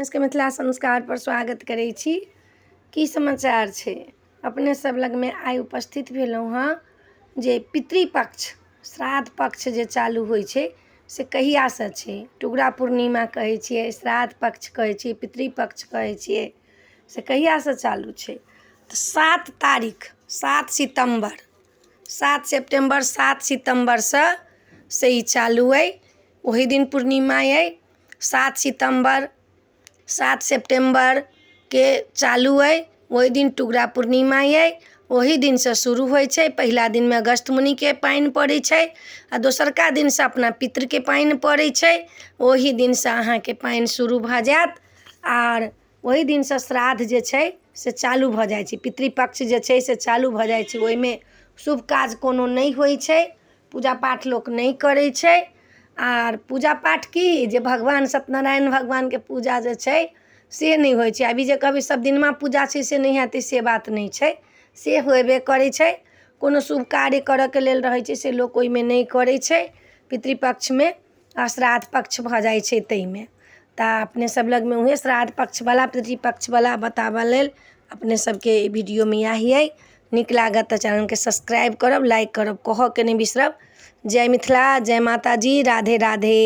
सबके मिथिला संस्कारपर स्वागत करै छी। की समाचार छै अपने सब लगमे? आइ उपस्थित भेलहुँ हँ जे पितृपक्ष, श्राद्ध पक्ष जे चालू होइ छै से कहियासँ छै। टुगरा पूर्णिमा कहै छियै, श्राद्ध पक्ष कहै छियै, पितृपक्ष कहै छियै, से कहियासँ चालू छै? तऽ 7 तारीख, 7 सितम्बर, 7 सेप्टेम्बर, 7 सितम्बरसँ से ई चालू अइ। ओही दिन पूर्णिमा अइ। 7 सितम्बर, 7 सेप्टेम्बरके चालू अइ, ओहि दिन टुगरा पूर्णिमा अइ, ओही दिनसँ शुरू होइ छै। पहिला दिनमे अगस्त मुनिके पानि पड़ै छै आ दोसरका दिनसँ अपना पितृके पानि पड़ै छै। ओही दिनसँ अहाँके पानि शुरू भऽ जायत आर ओही दिनसँ श्राद्ध जे छै से चालू भऽ जाइ छै, पितृपक्ष जे छै से चालू भऽ जाइ छै। ओहिमे शुभ काज कोनो नहि होइ छै, पूजा पाठ लोक नहि करै छै। आर पूजा पाठ की जे भगवान सत्यनारायण भगवानके पूजा जे छै से नहि होइ छै। आब ई जे कहबै सब दिनमा पूजा छै से नहि हेतै, से बात नहि छै, से होबे करै छै। कोनो शुभ कार्य करऽके लेल रहै छै से लोक ओहिमे नहि करै छै पितृपक्षमे, आ श्राद्ध पक्ष भऽ जाइ छै ताहिमे। तऽ अपने सब लगमे उएह श्राद्ध पक्षवला, पितृपक्षवला बताबऽ लेल अपने सबके ई वीडियोमे इएह अइ। नीक लागत तऽ चैनलके सब्सक्राइब करब, लाइक करब, कहऽके नहि बिसरब। जय मिथिला, जय माताजी, राधे राधे।